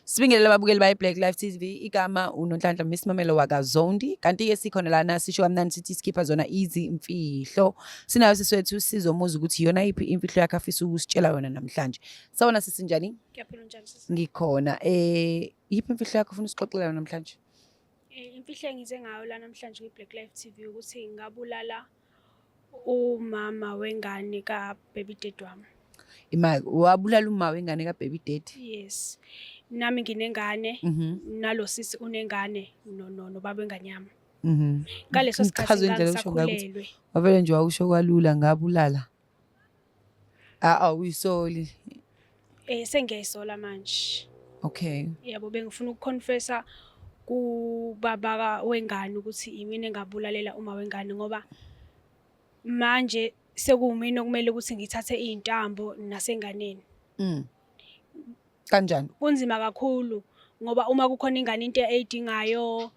Sibingelele ababukeli baye Black Life TV, igama uNonhlanhla Miss Mamelo wakaZondi. Kanti ke sikhona lana, sisho kamnandi sithi sikhipha zona izimfihlo. Sinayo siswethu, sizomuza ukuthi iyona yiphi imfihlo yakhe afisa ukusitshela yona namhlanje. Sawona sisi, njani? Ngiyaphila, unjani sisi? Ngikhona. Yiphi imfihlo yakho ufuna usixoxela yona namhlanje? Imfihlo engize ngayo la namhlanje kwi-Black Life TV ukuthi ngabulala umama wengane ka-baby daddy wami. Imali, wabulala uma wengane ka baby daddy? Yes. Nami nginengane, nalo sisi unengane no no nobaba wengane yami. Ngaleso sikhathi Ngichazwe indlela osho ngayo ukuthi ngangisakhulelwe. Wavele nje wawusho kwalula, ngabulala. Ah, awuyisoli? Sengiyayisola manje. Okay. Yabo, bengifuna ukuconfessa kubaba wengane ukuthi imina engabulalela uma wengane, ngoba manje sekuwumina okumele ukuthi ngithathe iy'ntambo nasenganeni. Kanjani? Kunzima kakhulu ngoba uma kukhona ingane into eyidingayo,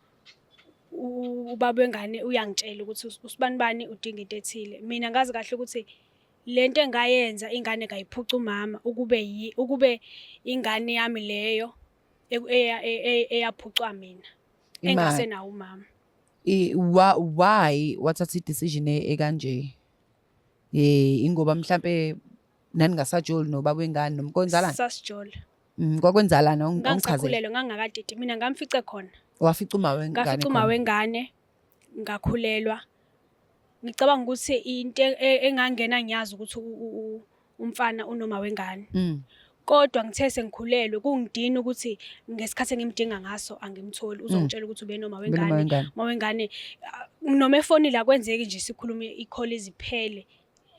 ubaba wengane uyangitshela ukuthi usibani bani udinga into ethile. Mina ngazi kahle ukuthi lento engayenza ingane ngayiphuca umama, ukube ingane yami leyo eyaphucwa mina Imali. engasenawo umama. Why wathatha i-decision ekanje? Ingoba mhlambe naningasajoli nobaba wengane noma kwenzalana? Sasijola. Kwakwenzalana, awungichazele. Ngangisakhulelwe, ngangingakatiti mina, ngamfice khona. Wafica uma wengane Ngafica uma khona. wengane, ngakhulelwa. Ngicabanga ukuthi into engangena ngiyazi ukuthi umfana unoma wengane. Kodwa ngithe sengikhulelwe kungidina ukuthi ngesikhathi engimdinga ngaso angimtholi, uzongitshela ukuthi ubenoma Ubenoma wengane. wengane. Uma wengane, ah, noma efonile akwenzeki nje sikhulume i-call iziphele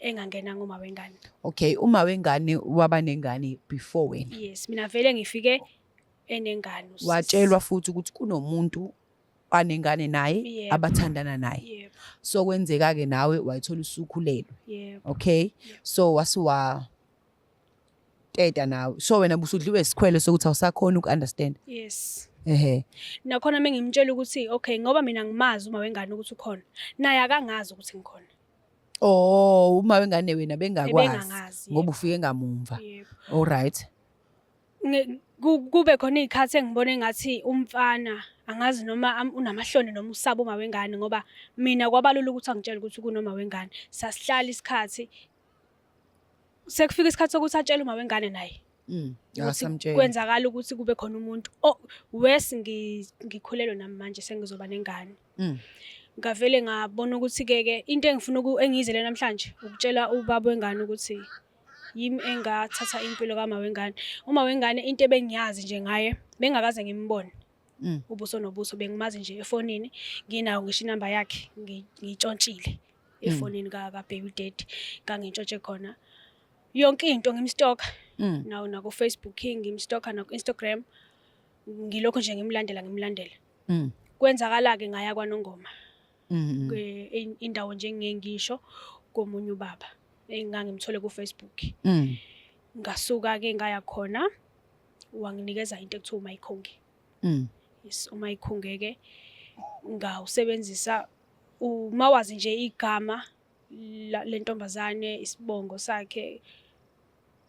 engangenanga uma wengane. Okay, uma wengane waba nengane before wena? Yes, mina vele ngifike enengane usisi. Watshelwa futhi ukuthi kunomuntu anengane naye, Yebo. abathandana naye? Yebo. So kwenzeka ke nawe wayithola usukhulelwe? Yebo. Okay, so wasiwa teta nawe, so wena busudliwe isikhwele sokuthi awusakhona uku-understand? Yes. Ehe. Nakhona mengimtshela ukuthi okay, ngoba mina ngimazi uma wengane ukuthi ukhona, naye akangazi ukuthi ngikhona. Oh, uma wengane wena bengakwazi? Ebengangazi. Ngoba ufike ngamumva. Yebo. All right. Kube khona iy'khathi engibona engathi umfana angazi noma unamahloni noma usaba uma wengane, ngoba mina kwabalula ukuthi angitshele ukuthi kunoma wengane. Sasihlala isikhathi, sekufika isikhathi sokuthi atshele uma wengane naye ukuthi Akasamtshela. Kwenzakala ukuthi kube khona umuntu, oh, worse ngikhulelwe nami manje, sengizoba nengane. Ngavele ngabona ukuthi ke ke into engifuna engiyizele namhlanje ukutshela ubaba wengane ukuthi yimi engathatha impilo kama wengane. Uma wengane, into ebengiyazi nje ngaye, bengakaze ngimbone ubuso nobuso, bengimazi nje efonini, nginayo ngisho inamba yakhe, ngiyitshontshile efonini ka baby daddy, ngangintshontshe khona yonke into, ngimstalka nawo naku Facebook, ngimstalka naku Instagram, ngilokho nje ngimlandela, ngimlandela. Kwenzakala ke ngaya kwaNongoma, indawo nje engeke ngisho, komunye ubaba engangimthole ku Facebook. Ngasuka ke ngaya khona, wanginikeza into ekuthiwa umayikhunge. Yes, umayikhunge ke ngawusebenzisa uma wazi nje igama lentombazane, isibongo sakhe,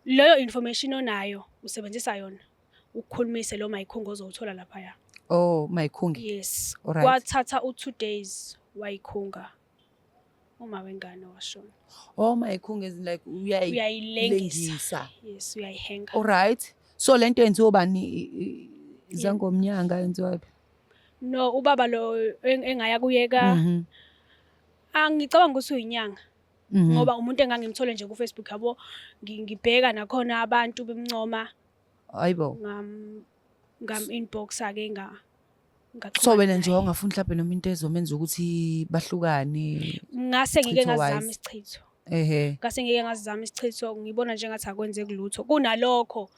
leyo information onayo usebenzisa yona ukukhulumise lo mayikhunge ozowuthola laphaya. Oh, mayikhunge. Yes. Alright. Kwathatha u-2 days, wayikhunga uma wengane, washona. Oh, mayikhunge is like uyayilengisa. Uyayilengisa. Yes, uyayihenga. Alright. So lento yenziwa bani, zangomnyanga, yenziwa phi? No, ubaba lo engaya kuyeka, angicabanga ukuthi uyinyanga, ngoba umuntu engangimthole nje ku Facebook yabo, ngibheka nakhona abantu bemncoma. Hayibo. Ngam inboxa ke nga So wena nje wawungafuni mhlawumbe noma into ezomenza ukuthi bahlukane? Ngase ngike Chitho ngazama wise. isichitho. Ehe. Ngase ngike ngazama isichitho, ngibona njengathi akwenzeki lutho, kunalokho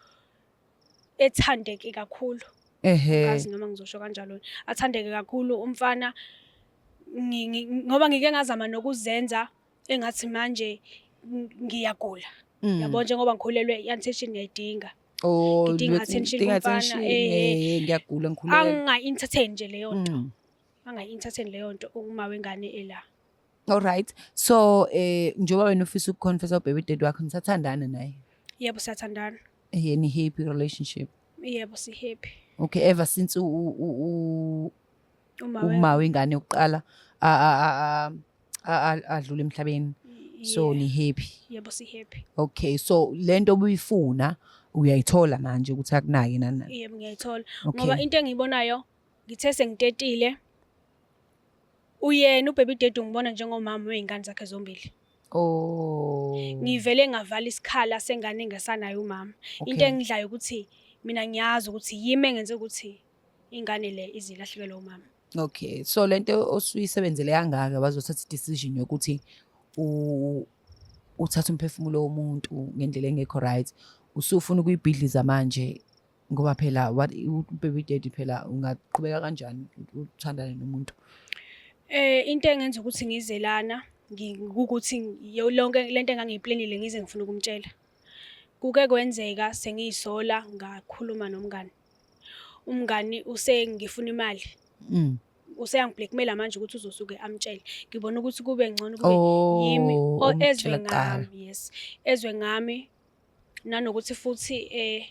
ethandeke kakhulu. Ehe. Ngazi noma ngizosho kanjalo, athandeke kakhulu umfana, ngoba ngike ngazama nokuzenza engathi manje ngiyagula, yabo, njengoba ngikhulelwe, i-attention ngiyayidinga. Oh, Ngidinga attention ngidinga kumfana, attention. Eh. Ngiyagula, ngikhulelwe. Angayi-entertain nje leyo nto, angayi-entertain leyo nto uma wengane ela. Alright. So njengoba wena ufisa ukuconfessa ubaby daddy wakho, nisathandana naye? Yebo, siyathandana. Eh, ni happy relationship? Yebo, si-happy. Okay, ever since uma wengane yokuqala adlula emhlabeni. So ni happy. Yebo, si happy. Okay, so lento obuyifuna uyayithola manje ukuthi akunake nani nani. Yebo, ngiyayithola. Ngoba into engiyibonayo ngithe sengitetile uyena ubaby daddy ungibona njengomama wey'ngane zakhe zombili. Oh. Ngivele ngavala isikhala sengane engasanayo umama. Into engidlayo ukuthi mina ngiyazi ukuthi yimi engenze ukuthi ingane le izilahlekelwe umama. Okay, so lento osuyisebenzele kangaka wazothatha decision yokuthi uthathe umphefumulo womuntu ngendlela engekho right, usufuna ukuyibhidliza manje ngoba phela what baby daddy phela ungaqhubeka kanjani uthandane nomuntu? Into engenza ukuthi ngize lana ukuthi lonke lento engangiyiplanile ngize ngifuna ukumtshela. Kuke kwenzeka sengiyisola ngakhuluma nomngani. Umngani usengifuna imali. Useyangiblackmaila manje ukuthi uzosuke amtshele. Ngibona ukuthi kube ngcono kube yimi ezwe ngami, yes. Ezwe ngami nanokuthi futhi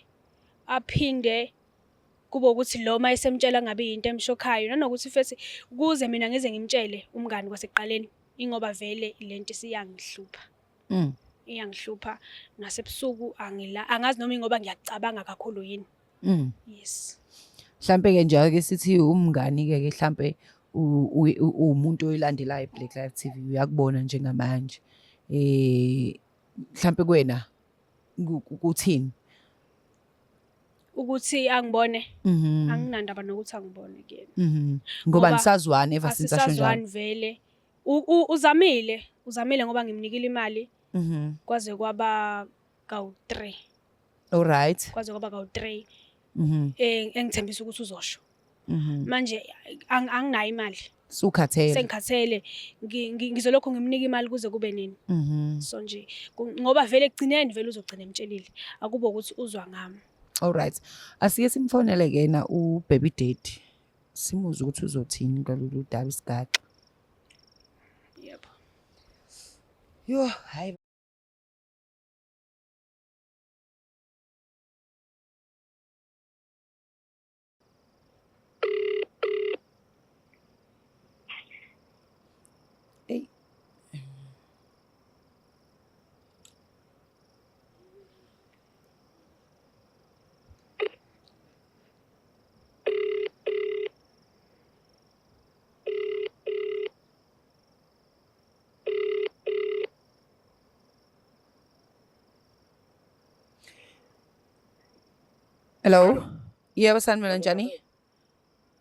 aphinde kube ukuthi lo uma esemtshela ngabe yinto emshokhayo, nanokuthi futhi kuze mina ngize ngimtshele umngani kwasekuqaleni ingoba vele lento isiyangihlupha. Iyangihlupha nasebusuku angila angazi noma ingoba ngiyacabanga kakhulu yini. Yes. Mhlambe ke nje ake sithi umngani ke mhlambe umuntu oyilandelayo iBlack Life TV uyakubona njengamanje. Mhlambe kuwena kuthini? Ukuthi angibone. Anginandaba nokuthi angibone kuyena. Ngoba nisazwana ever since asho njalo. Asisazwani vele. Uzamile ngoba ngimnikile imali. Kwaze kwaba kawu-3. All right. Kwaze kwaba kawu-3. Engithembisa ukuthi uzosho. Manje anginayo imali. Sukhathele. Sengikhathele. Ngizolokhu ngimnika imali kuze kube nini. So nje ngoba vele ekugcineni vele uzogcina emtshelile. Akube ukuthi uzwa ngami. All right. Asike simfonele ke na ubaby daddy. Simuzwe ukuthi uzothini ngalolu daba isigaxa. Yebo. Yo, hayi. Hey. Hello. Yebo, sanibona, njani?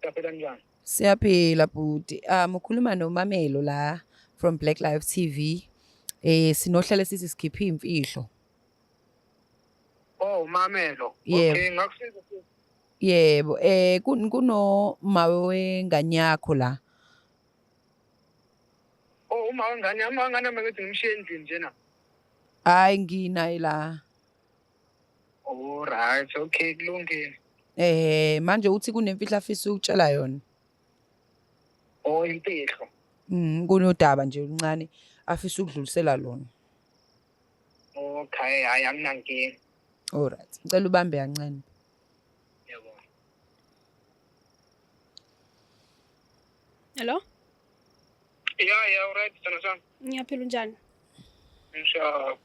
Siyaphila, njani? Siyaphila bhuti. Ukhuluma noMamelo la from Black Life TV. Sinohlelo sithi sikhiphe imfihlo. Oh, Mamelo. Yebo. Okay, ngakusiza. Yebo, kuno mawe wengane yakho la. Oh, uma wengane, uma wengane ngithi ngimshiye endlini njena. Hayi, nginaye la. All right, okay, kulungile. Manje uthi kunemfihlo afisa ukutshela yona. Oh, imfihlo. Kunodaba nje oluncane afisa ukudlulisela lona. Okay, hayi anginankinga. All right. Ngicela ubambe kancane. Yebo. Hello? Yeah, all right, sana sana. Ngiyaphila, unjani? Ngisho.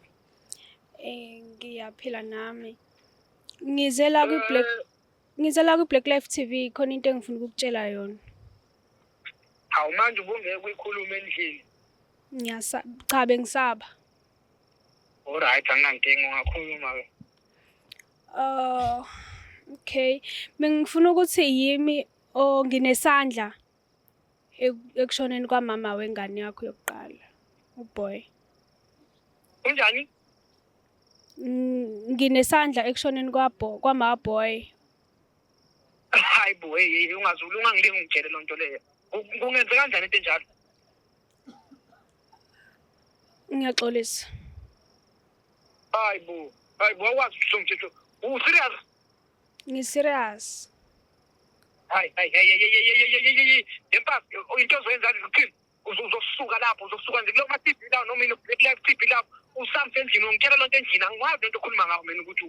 Ngiyaphila nami. Ngizela ku Black Ngizela ku Black Life TV, khona into engifuna ukukutshela yona. Hawu, manje ubungeke uyikhulume endlini. Ngiyasa cha, bengisaba. All right, anginankinga, ungakhuluma ke. Okay. Bengifuna ukuthi yimi nginesandla ekushoneni kwamama wengane yakho yokuqala, uboy. Kunjani? Nginesandla ekushoneni kwama boy. Hayi bo, hey, ungazulu ungangilingi ungitshele lonto leyo. Kungenze kanjani into enjalo? Ngiyaxolisa. Hayi bo, hayi bo, awazi usongithetho. U serious? Ngi serious. Hayi, hayi, hayi, hayi, hayi, hayi, hayi, hayi. Empa into ozoyenza ukuthini? Uzosuka lapho, uzosuka nje kulo ma TV la noma ino Black Life TV lapho. Usamse endlini, ungitshela lonto endlini, angikwazi lento okhuluma ngayo mina ukuthi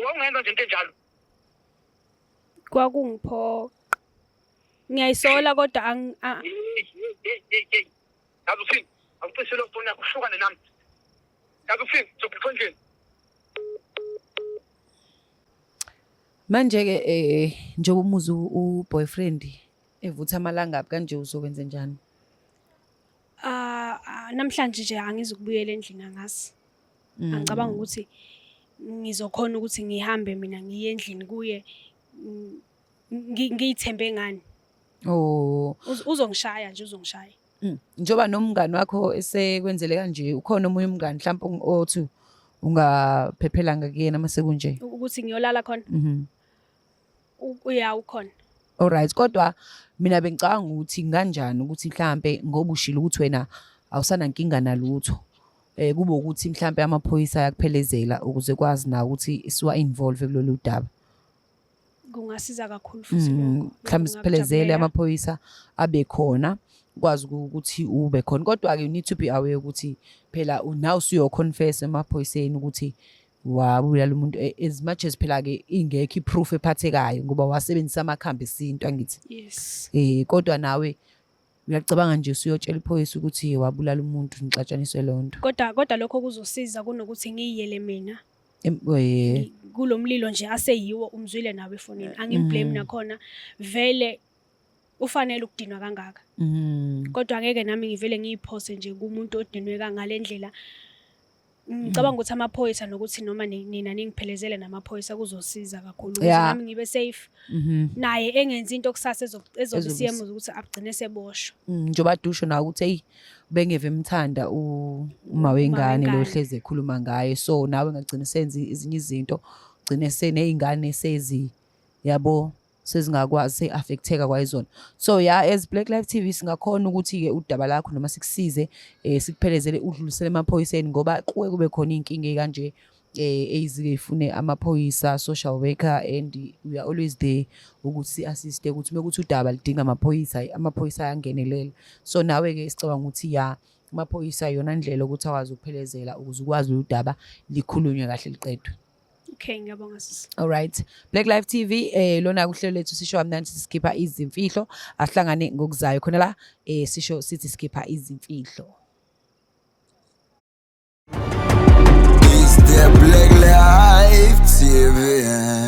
wawungenza nje into enjalo. Kwakungiphoqa. Ngiyayisola kodwa Hey, hey, hey, hey. Yazi uthini? Awucishe lo foni yakho uhlukane nami. Yazi uthini? Zokuphuma endlini. Manje-ke njengoba umuzi u-boyfriend evutha amalangabi kanje uzokwenze njani? Ah, ah, namhlanje nje angizukubuyela endlini angazi. Angicabanga ukuthi ngizokhona ukuthi ngihambe mina ngiye endlini kuye ngiyithembe ngani. Oh. Uzongishaya nje uzongishaya. Njengoba nomngani wakho esekwenzele kanje ukhona omunye umngani mhlawumbe othi ungaphephela ngakuyena mase kunje? Ukuthi ngiyolala khona. Uya ukhona. Alright, kodwa mina bengicabanga ukuthi kanjani ukuthi mhlambe ngoba ushilo ukuthi wena awusanankinga nalutho. Kube ukuthi mhlambe amaphoyisa ayakuphelezela ukuze kwazi nawo ukuthi siwa involve kulolu daba. Kungasiza kakhulu futhi lokho. Mhlawumbe siphelezele amaphoyisa abe khona ukwazi ukuthi ube khona kodwa ke you need to be aware ukuthi phela now usuyo confess emaphoyiseni ukuthi wabulala umuntu as much as phela ke ingekho iproof ephathekayo ngoba wasebenzisa amakhambi esintu angithi. Yes. Kodwa nawe uyacabanga nje usuyotshela iphoyisa ukuthi wabulala umuntu nixatshaniswe lonto. Kodwa lokho kuzosiza kunokuthi ngiyiyele mina. Kulomlilo nje aseyiwo umzwile nawe efonini. Angimblame nakhona vele ufanele ukudinwa kangaka. Kodwa ngeke nami ngivele ngiyiphose nje kumuntu odinwe kangalendlela. Ngicabanga ukuthi amaphoyisa nokuthi noma nina ningiphelezele namaphoyisa kuzosiza kakhulu ukuthi nami ngibe safe. Naye engenzi into kusasa ezobe siyemuza ukuthi agcine seboshwa. Njengoba dusho nawe ukuthi hey bengeve emthanda uma wengane lo hleze ekhuluma ngaye, so nawe ngagcina senza ezinye izinto gcine senezingane sezi yabo sezingakwazi se-affecteka kwayizona. So yeah, as Black Life TV singakhona ukuthi-ke udaba lakho noma sikusize sikuphelezele udlulisele emaphoyiseni ngoba kuke kube khona iy'nkinga ey'kanje eyizike y'fune amaphoyisa, social worker, and we are always there ukuthi si-assiste ukuthi uma kuthi udaba lidinga amaphoyisa, amaphoyisa ayangenelela. So nawe-ke sicabanga ukuthi ya amaphoyisa iyona ndlela ukuthi akwazi ukuphelezela ukuze ukwazi lolu daba likhulunywe kahle liqedwe. Okay, ngiyabonga sisi. All right. Black Life TV lona kuhlelo lethu sisho kamnandi sikhipha izimfihlo, ahlangane ngokuzayo khona la sisho sithi sikhipha izimfihlo. It's the Black Life TV.